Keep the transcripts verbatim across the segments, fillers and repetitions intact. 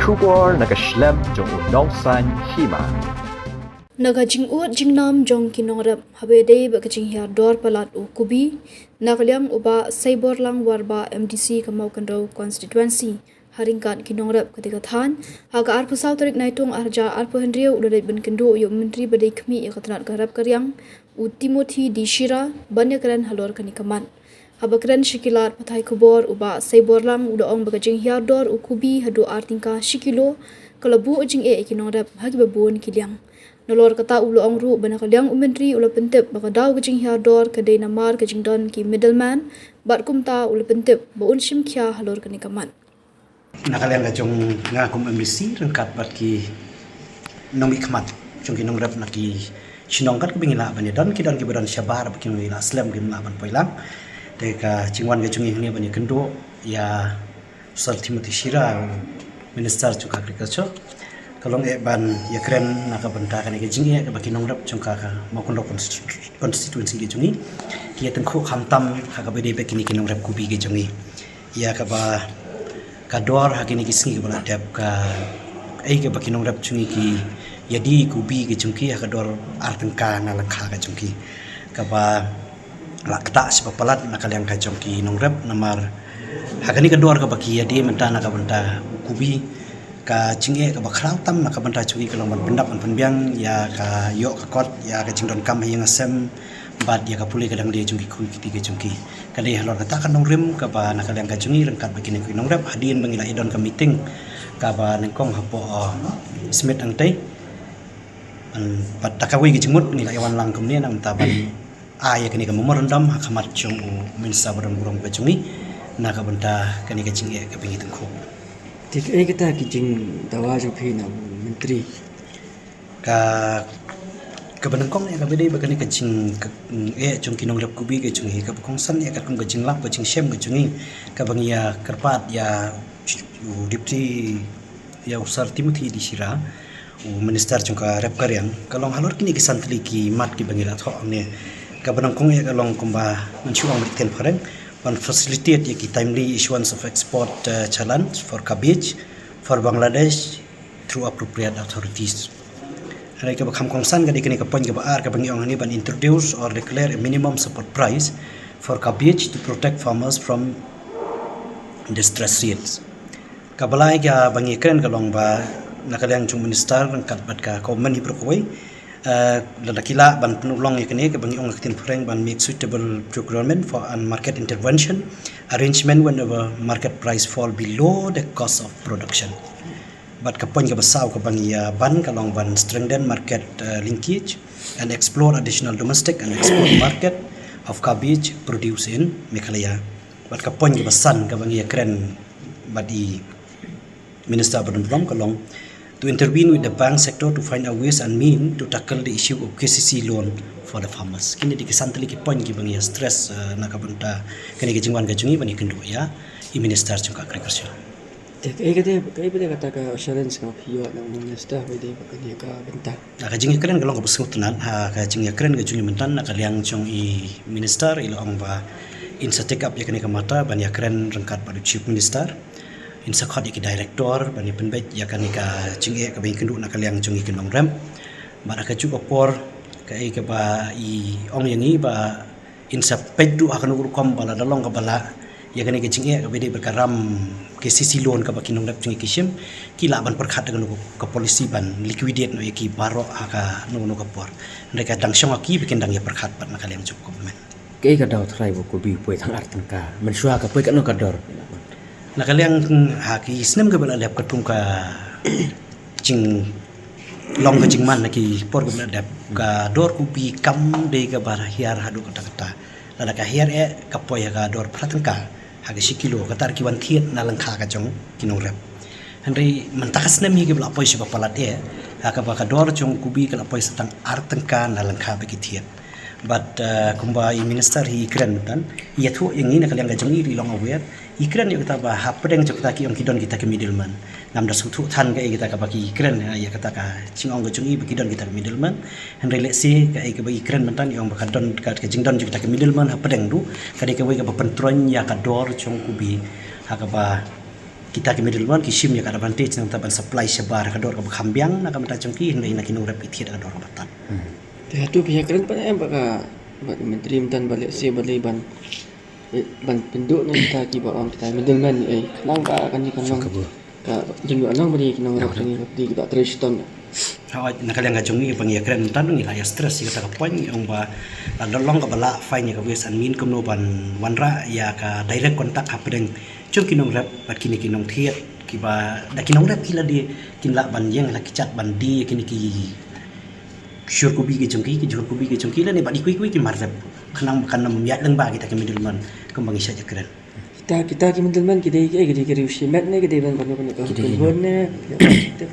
Khubor na ka shlem jong u Nongsaiñ Hima. Na ka jingud jingnam jong ki nongrep haba ïadei bad ka jinghiar dor palat u kubi, na ka liang u Bah Saiborlang Warbah, M D C ka Mawkynrew Constituency, ha ryngkat ki nongrep ka dei ka thaiñ, ha ka arphew saw tarik Naitung arhajar arphew hynriew u la leit ban kynduh ïa u Myntri ba dei khmih ïa ka tnat ka rep ka riang, u Timothy D Shira, ban ïakren halor kane ka mat. Haba kren sha ki lad pathai khubor, u Bah Saiborlang u la ong ba ka jinghiar dor u kubi haduh ar tyngka shi kilo ka la buh jingeh ïa ki nongrep ha kiba bun ki liang. Nalor kata u la ong ruh ba na ka liang u Myntri u la pyntip ba ka daw ka jinghiar dor ka dei namar ka jingdon ki middleman bad kumta u la pyntip ba un shim khia halor kane ka mat. Na ka liang ka jong nga kum M D C ryngkat bad ki nongmihkhmat jong ki nongrep na ki shnong kat kaba ngi lah ban ïadon, ki don kiba don shabar ba kim lah slem, kim lah ban poi lang. Te ka jingwan ka jong ngi hangne ban ïakynduh ïa Sir Timothy Shira, Minister jong ka Agriculture, ka long eh ban ïakren na ka bynta kane ka jingeh kaba ki nongrep jong ka, ka Mawkynrew constitu-, constituency ka jong ngi ki ïa tyngkhuh khamtam ha kaba ïadei bad kine ki nongrep kubi ka jong ngi. Ïa kaba ka dor ha kine ki sngi kaba la dep, kaei kaba ki nongrep jong ngi ki ïadie kubi ka jong ki ha ka dor ar tyngka na lyngkha ka jong ki, kaba la ktah shibun palat na ka liang ka jong ki nongrep, namar ha kane ka dor kaba ki ïadie mynta na ka bynta u kubi, ka jingeh kaba khraw tam na ka bynta jong ki ka long ban pyndap ban pynbiang ïa ka ïoh ka kot, ïa ka jingdonkam ha ïing ha sem bad ïa ka pule ka dang die jong ki khun kti ka jong ki. Ka dei halor kata ka nongrim kaba na ka liang ka jong ngi ryngkat bad kine ki nongrep, hadien ba ngi la ïadon ka meeting kaba nyngkong hapoh, uh, Smit Angtei, bad da kawei ka jingmut ngi la ïawan lang kumne na ka bynta ban ai ïa kane ka memorandum ha khmat jong u Minister ba don burom ka jong ngi na ka bynta kane ka jingeh kaba ngi tyngkhuh. Te kaei kata ki jingdawa jong phi na u Myntri? Ka, kaba nyngkong ïa kaba dei ba kane ka jing, ka, eh, jong ki nongrep kubi ka jong ngi, kaba kongsan ïa katkum ka jinglap ka jingshem ka jong ngi, kaba ngi ïa kyrpad ïa u Deputy, ïa u Sir Timothy D Shira, u Minister jong ka rep ka riang, ka long halor kine ki san tylli ki mat kiba ngi la thoh hangne. Kaba nyngkong ïa ka long kumba ngan shu ong bad ki ktien phareng, ban facilitate ïa ki timely issuance of export, uh, challans for cabbage for Bangladesh through appropriate authorities. Hynrei kaba kham kongsan ka dei kane ka point kaba ar kaba ngi ong hangne, ban introduce or declare a minimum support price for cabbage to protect farmers from distress rates. Kaba lai kaba ngi kren ka long ba na ka liang jong u Minister ryngkat bad ka government hi baroh kawei, eh, lada ki lah ban pynurlong ïa kane kaba ngi ong ha ka ktien phareng ban make suitable procurement for and market intervention arrangement whenever market price fall below the cost of production. Bad ka point kaba saw kaba ngi ïa ban ka long ban strengthen market, uh, linkage and explore additional domestic and export market of cabbage produced in Meghalaya. Bad ka point kaba san kaba ngi ïa kren bad i Minister ba don burom ka long to intervene with the bank sector to find a ways and mean to tackle the issue of K C C loan for the farmers. Kine dei ki san tylli ki point kiba ngi ïa stress, uh, na ka bynta kane ka jingwan ka jong ngi ban ïakynduh ïa i Minister jong ka Agriculture. Te kaei kata, kaei kata, kata ka assurance kaba phi ïoh na u Minister haba ïadei bad kane ka bynta? Ha ka jingïakren ka long kaba sngewtynnat, ha ka jingïakren ka jong i mynta na ka liang jong i Minister i la ong ba in sa take up ïa kane ka matter ban ïakren ryngkat bad u Chief Minister. In sa khot ïa ki director ban ïa pynbeit ïa kane ka jingeh kaba ngi ïakynduh na ka liang jong i ki nongrep. Bad ha kajuh ka por kaei kaba i ong ïa ngi ba in sa peit ruh ha kano ka rukom ba lada long kaba lah ïa kane ka jingeh kaba ïadei bad ka ram K C C loan kaba ki nongrep jong ngi ki shim, ki lah ban pyrkhat da kano ka policy ban liquidate noh ïa ki baroh ha kano kano ka por. Hynrei ka dang shong ha ki ba kin dang ïa pyrkhat pat na ka liang jong ka government. Kaei ka daw tharai ba u kubi u poi tang ar tyngka, mynshuwa ka poi katno ka dor? Na ka liang ha ki snem kaba la dep katkum ka jinglong ka jingman ha ki por kaba la dep, ka dor kubi kam dei kaba hiar haduh katta katta. Lada ka hiar eh ka poi ha ka dor phra tyngka ha ka shi kilo, kata ruh ki wan thied na lyngkha ka jong ki nongrep. Hynrei mynta ka snem hi kaba la poi shibun palat eh, ha kaba ka dor jong kubi ka la poi sa tang ar tyngka na lyngkha bad ki thied. Bad, uh, kumba i Minister hi i kren mynta, i ïathuh ïa ngi na ka liang ka jong i ruh i long aware, i kren ïa kata ba hapdeng jong kata ki ong ki don kita ki middleman. Ngam da sngewthuh than kaei kata kaba ki kren, ha, ïa kata ka jingong ka jong i ba ki don kita ki middleman. Hynrei lehse kaei kaba i kren mynta i ong ba ka don ka, ka jingdon jong kita ki middleman hapdeng ruh ka dei kawei kaba pyntroiñ ïa ka dor jong kubi ha kaba Kita ki middleman ki shim ïa ka advantage nangta ban supply shabar ha ka dor kaba kham biang na ka bynta jong ki, hynrei na ki nongrep ki thied ha ka dor kaba tad. Te hato phi ïakren pat em ba ka, ba ka myntri mynta ba lehse ba lei ban, eh, ban pynduh na kita kiba ong kita middleman, eh, khnang ba kane kan long ka jingïoh nong ba dei ki nongrep, ki nongrep ki ba trei shitom. Hooid, na ka liang ka jong ngi ba ngi ïakren mynta ngi la ïa stress ïa kata ka point, ong ba la dang long kaba lah fine ïa ka ways and mean kumno ban wanrah ïa ka direct contact hapdeng jong ki nongrep bad kine ki nongthied kiba da ki nongrep ki lade kin lah ban ïeng la ki jait ban die ïa kine ki shur kubi ki jong ki, ki jhur kubi ki jong ki lane bad kiwei kiwei ki mar rep. Khnang ba kan ym ïaid lyngba kita ki middleman kumba ngi shait ïakren. Kita, kita ki middleman ki dei ki, ki dei ki riew shimet ne, ki dei ban, ban, ban, ban, ki dei ban, ban, ne.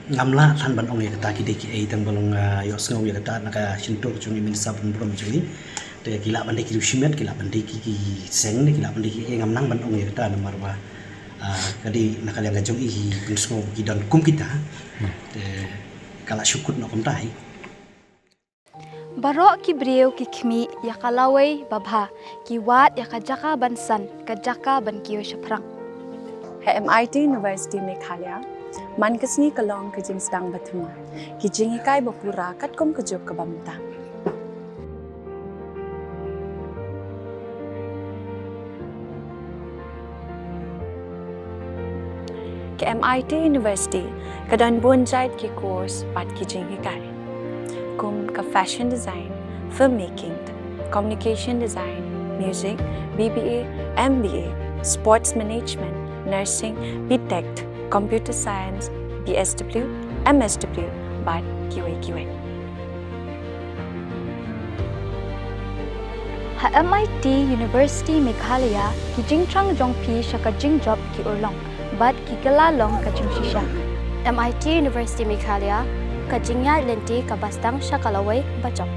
Ngam lah than ban ong ïa kata, ki dei kiei, tang ba long, ah, ïohsngew ïa kata na ka shyntur jong i Minister ban burom jong i. Te ki lah ban dei ki riew shimet, ki lah ban dei ki, ki seng ne, ki lah ban dei kiei, ngam nang ban ong ïa kata namar ba, ah, ka dei na ka liang ka jong i, i pynsngew ki don kum kita. Te ka la shu kut noh kumta hi. Baroh ki briew ki khmih ïa ka lawei babha, ki wad ïa ka jaka ban san, ka jaka ban kiew shaphrang. Ha M I T University Meghalaya, man ka sngi ka long ka jingsdang ba thymmai, ki jinghikai ba pura katkum ka juk kaba mynta. Ka M I T University ka don bun jait ki course bad ki jinghikai, kum ka fashion design, filmmaking, communication design, music, B B A, M B A, sports management, nursing, B Tech, computer science, B S W, M S W, bad kiwei kiwei. Ha M I T University Meghalaya, ki jingthrang jong phi sha ka jingjop ki urlong bad ki kylla long ka jingshisha. M I T University Meghalaya, ka jingïaid lynti kaba sdang sha ka lawei bajop.